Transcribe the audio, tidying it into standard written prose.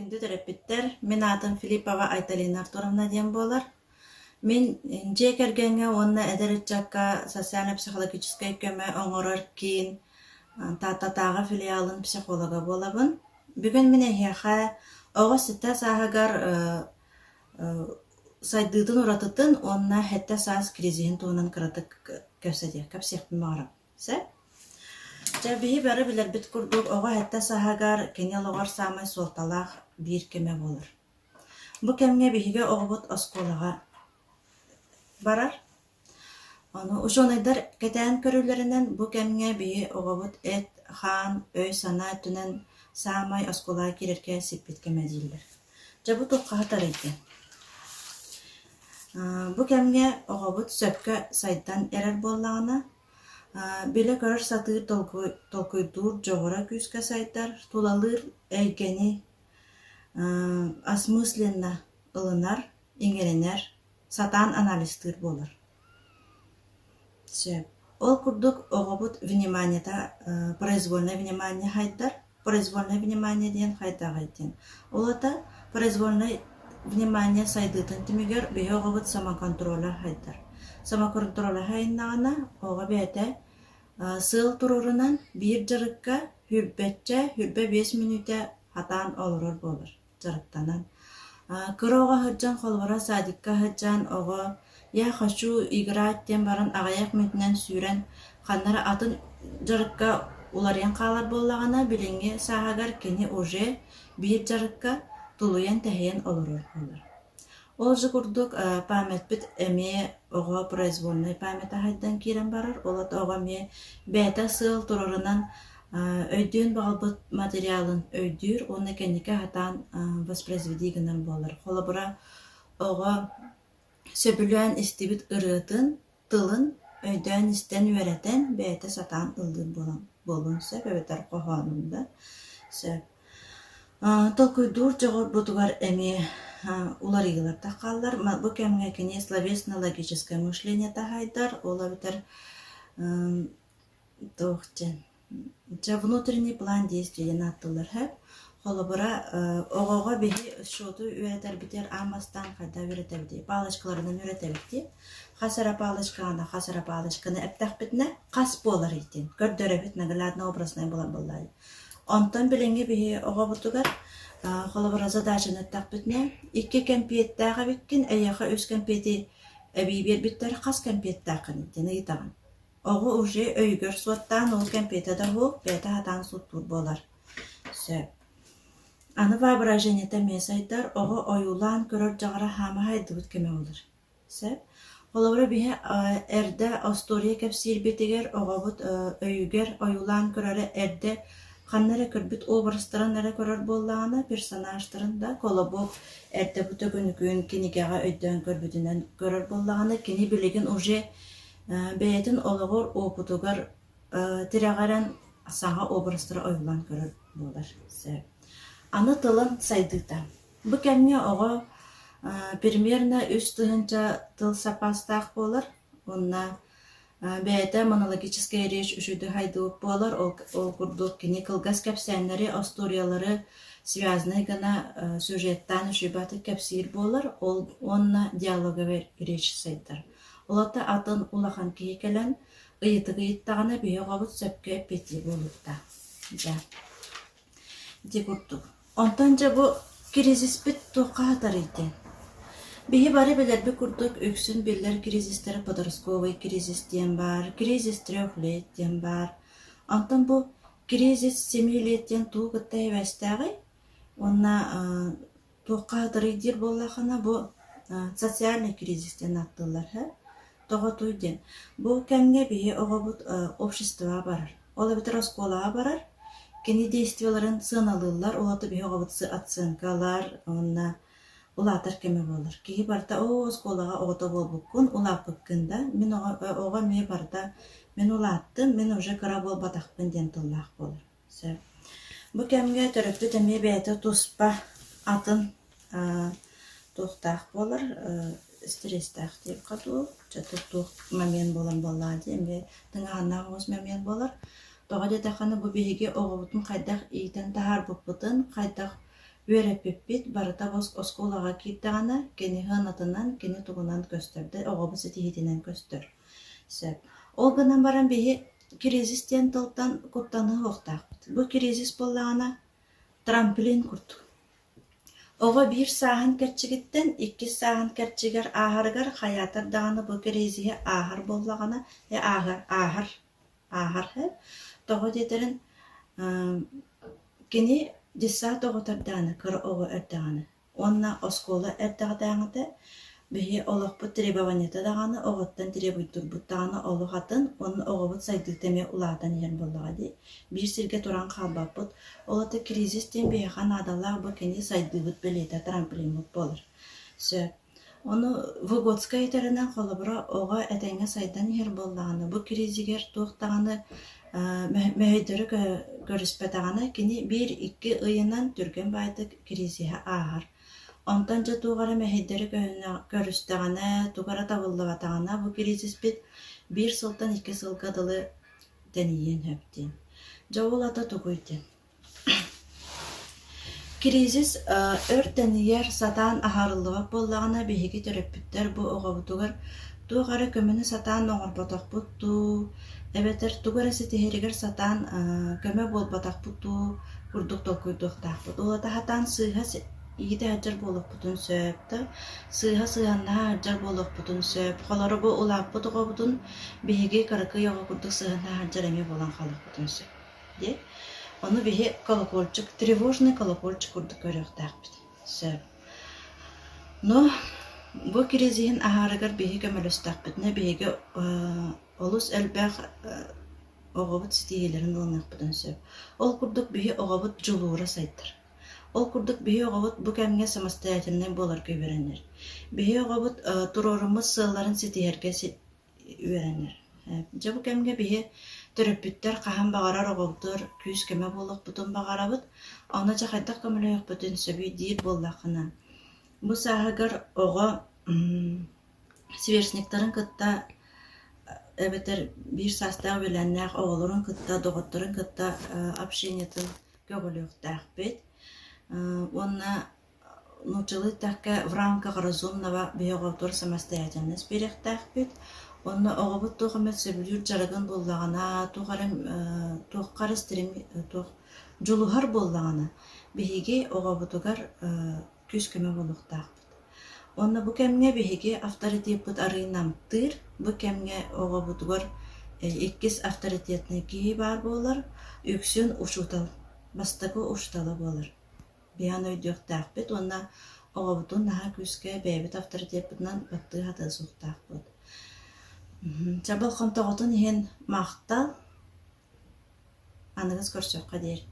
Күндү төрөппүттэр, мин аатым Филиппова Айталина Артуровна диэн буолар. Мин дьиэ кэргэҥҥэ уонна эдэр ыччакка социально-психологическай көмө оҥорор киин Тааттатааҕы филиалын психолога буолабын. Бүгүн мин эһиэхэ оҕо ситэ сааһыгар сайдыытын уратытын уонна сэттэ саас кризиһин туһунан кыратык кэпсэтиэх кэпсиэхпин баҕарабын. Сөп? Дьэ, биһи бары билэрбит курдук, оҕо сэттэ сааһыгар кини олоҕор саамай суолталаах биир кэмэ буолар. Бу кэмҥэ биһиги оҕобут оскуолаҕа барар. Ону учуонайдар кэтээн көрүүлэринэн, бу кэмҥэ биһи оҕобут эт-хаан, өй-санаа өттүнэн саамай оскуолаҕа киирэргэ сиппит кэмэ дииллэр. Дьэ, бу туохха сытарый диэн. Бу кэмҥэ оҕобут сөпкө сайдан эрэр буоллаҕына, Билэ-көрөр сатыыр толкуйдуур дьоҕура күүскэ сайдар, тулалыыр эйгэни осмысленно ылынар, иҥэринэр, сатаан анализтыыр буолар. Сөп. Ол курдук оҕобут вниманиета произвольное внимание хайдар, Произвольное внимание диэн хайдаҕый диэн. Ол аата произвольнай внимание сайдыытын түмүгэр биһи оҕобут самоконтрола хайдар. Самоконтрола хайыннаҕына оҕо бэйэтэ сыал туруорунан биир дьарыкка сүүрбэччэ, 25 мүнүүтэ хатаан олорор буолар. дьарыктанан. Кыра оҕо сылдьан, холобура садикка сылдьан оҕо «Я хочу играть» диэн баран аҕыйах мүнүүтүнэн сүүрэн ханна эрэ атын дьарыкка уларыйан хаалар буоллаҕына, билиҥҥи сааһыгар кини уже биир дьарыкка тулуйан-тэһийэн олорор буолар. Ол же курдук памятпыт эмиэ оҕо произвольнай память аһайдан киирэн барар, ол ата оҕо эмиэ бэйэтэ сыал турарынан өйдүөн баҕарбыт материалын өйдүүр уонна кэнники сатаан воспроизведи гынар буолар. Холобура, оҕо сөбүлээн истибит ырыатын, тылын өйдөөн истэн үөрэтэн бэйэтэ сатаан ыллыыр буолан буолуон сөп эбэтэр хоһоонун да сөп. Толкуйдуур дьоҕурбутугар эмиэ уларыйыылар таххаллар. Бу кэмҥэ кини словесно-логическое мышление таһайдар, ол эбэтэр туох диэн Дьэ, внутренний план действий диэн ааттыыллар сөп. Холобура, оҕоҕо биһи счету үөрэтэрбитигэр аан бастаан хайдах үөрэтэбитий? Палочкаларынан үөрэтэбит дии. Хас эрэ палочкаҕына хас эрэ палочканы эптэхпитинэ хас буоларый диэн көрдөрөбүт, наглядно образнай буолар буоллаҕа дии. Онтон билиҥҥи биһи оҕобутугар, холобура, задачаны эттэхпитинэ, икки кэмпиэттээх эбиккин, эйиэхэ үс кэмпиэти эбии биэрбиттэр, хас кэмпиэттээххиний диэн ыйытаҕын. Оҕо уже өйүгэр суоттаан ол кэмпиэтэ да суох, бэйэтэ сатаан суоттуур буолар. Сөп. Аны воображениета эмиэ сайдар, оҕо ойуулаан көрөр дьаҕара хаама сайдыбыт кэмэ буолар. Сөп. Холобура, биһи эрдэ остуоруйа кэпсиирбитигэр оҕобут өйүгэр ойуулаан көрөрө эрдэ ханна эрэ көрбүт образтарын эрэ көрөр буоллаҕына, персонажтарын да колобок эрдэ бу төгүнүкүн кинигэҕэ өйдөөн көрбүтүнэн көрөр буоллаҕына, кини билигин уже бэйэтин олоҕор уопутугар тирэҕирэн саҥа образтары ойуулаан көрөр буолар. Сөп. Аны тылын сайдыыта. Бу кэмҥэ оҕо примерно 3000 тыл саппаастаах буолар уонна бэйэтэ монологическая речь үчүгэй хайдыбыт буолар. Ол, ол курдук кини кылгас кэпсээннэри, остуоруйалары связанный гына сюжеттаан үчүгэй кэпсиир буолар. Ол уонна диалоговый речь сайдар. Ол аата атын улахан киһи кэлэн ыйытык ыйыттаҕына биһи оҕобут сөпкө эппиэттиир буолуохтаах. Дьэ, ити курдук. Онтон дьэ бу кризиспит туохха сытарый диэн. Биһи бары билэрбит курдук үксүн биллэр кризистэр подростковый кризис диэн баар, кризис трех лет диэн баар. Онтон бу кризис семи лет диэн тугу кытта сибээстээҕий? Уонна Туохха сытарый диир буоллаххына, бу социальный кризис диэн ааттыыллар һэ. Тоҕо туй диэн. Бу кэмҥэ биһи оҕобут обществоҕа барар. Ол эбэтэр оскуолаҕа барар. Кини действиеларын сыаналыыллар, ол аата биһи оҕобут оценкалар уонна улаатар кэмэ буолар. Киһи барыта оо оскуолаҕа оҕото буолбуккун, улааппыккын да, мин оҕо, оҕо эмиэ барыта мин улааттым, мин уже кыра буолбатахпын диэн тыллаах буолар. Сөп. Бу кэмҥэ төрөппүт эмиэ бэйэтэ туспа атын туохтаах буолар, стресстээх диэххэ дуу, чэ туох момент буолан буоллаҕа дии, эмиэ тыҥааһыннаах оҕус момент буолар. Тоҕо диэтэххинэ бу биһиги оҕобутун хайдах иитэн таһаарбыппытын, хайдах Үөрэппиппит барыта оскуолаҕа киирдэҕинэ, кини сыанатынан, кини тугунан көстөр да, оҕобут ситиһиитинэн көстөр. Сөп. Ол гынан баран биһи кризис диэн тылтан куттаныа суохтаахпыт. Бу кризис буоллаҕына трамплин курдук. Оҕо биир сааһын кэрчигиттэн иккис сааһын кэрчигэр ааһарыгар хайаатар даҕаны бу кризиһи ааһар буоллаҕына, э ааһар ааһар ааһар э. Тоҕо диэтэрин кини детсад оҕото эрдэҕинэ, кыра оҕо эрдэҕинэ уонна оскуола эрдэҕинээҕитэ биһи олохпут требованиета даҕаны, оҕоттон требуйдурбут даҕаны олох атын уонна оҕобут сайдыыта эмиэ улаатан иһэр буоллаҕа дии. Биир сиргэ туран хаалбаппыт. Ол аата кризис диэн биһиэхэ наадалаах бу кини сайдыыбыт бэлиэтэ, трамплиммыт буолар. Сөп. Ону Выгодскай этэринэн, холобура, оҕо этэҥҥэ сайдан иһэр буоллаҕына, бу кризигэр туох даҕаны мэһэйдэри көрүспэтэҕинэ, кини биир-икки ыйынан түргэн баайдык кризиһэ ааһар. Онтон дьэ туох эрэ мэһэйдэри көрүстэҕинэ, туга эрэ табыллыбатаҕына, бу кризиспит биир сылтан икки сылга дылы тэнийиэн сөп диэн. Дьэ ол ата тугуй диэн. Кризис өр тэнийэр, сатаан аһарыллыбат буоллаҕына, биһиги төрөппүттэр бу оҕобутугар туох эрэ көмөнү сатаан оҥорботохпут дуу, эбэтэр тугу эрэ ситиһэригэр сатаан көмө буолбатахпыт дуу курдук толкуйдуохтаахпыт. Ол аата сатаан сыыһа иитэ сылдьар буолуохпутун сөп да, сыыһа сыһыаннаһа сылдьар буолуохпутун сөп. Холоро бу улааппыт оҕобутун биһиги кыракый оҕо курдук сыһыаннаһа сылдьар эмиэ буолан хаалыахпытын сөп. Диэн. Ону биһи колокольчик, тревожный колокольчик курдук көрүөхтээхпит. Сөп. Но бу кризиһин аһаарыгар биһи көмөлөстөхпүтүнэ биһиги олус элбэх оҕобут ситиһиилэрин ылыныахпытын сөп. Ол курдук биһи оҕобут дьулуура сайдар. Ол курдук биһи оҕобут бу кэмҥэ самостоятельнай буоларга үөрэнэр. Биһи оҕобут туруоруммут сыалларын ситиһэргэ үөрэнэр. Дьэ бу кэмҥэ биһи төрөппүттэр хаһан баҕарар оҕобутугар күүс-көмө буолуохпутун баҕарабыт. Ону дьэ хайдах көмөлөһүөхпүтүн сөбүй диир буоллаххына, бу сааһыгар оҕо сверстниктарын кытта эбэтэр биир саастаах үөлээннээх оҕолорун кытта, доҕотторун кытта общениетын көҕүлүөхтээхпит. Уонна нууччалыы эттэххэ, в рамках разумного биһи оҕобутугар самостоятельность биэриэхтээхпит. Уонна оҕобут туох эмэ сөбүлүүр дьарыгын буллаҕына, туох эрэ туохха эрэ туох дьулуһар буоллаҕына, биһиги оҕобутугар күүс-көмө буолуохтаахпыт. Уонна бу кэмҥэ биһиги авторитеппыт арыый намтыыр. Бу кэмҥэ оҕобутугар иккис авторитетнай киһи баар буолар, үксүн учуутал, бастакы учуутала буолар. Биһиги өйдүөхтээхпит уонна оҕобутун наһаа күүскэ бэйэбит авторитеппытынан баттыы сатыа суохтаахпыт. Чэ, болҕомтоҕутун иһин махтал. Аныгыс көрсүөххэ диэри.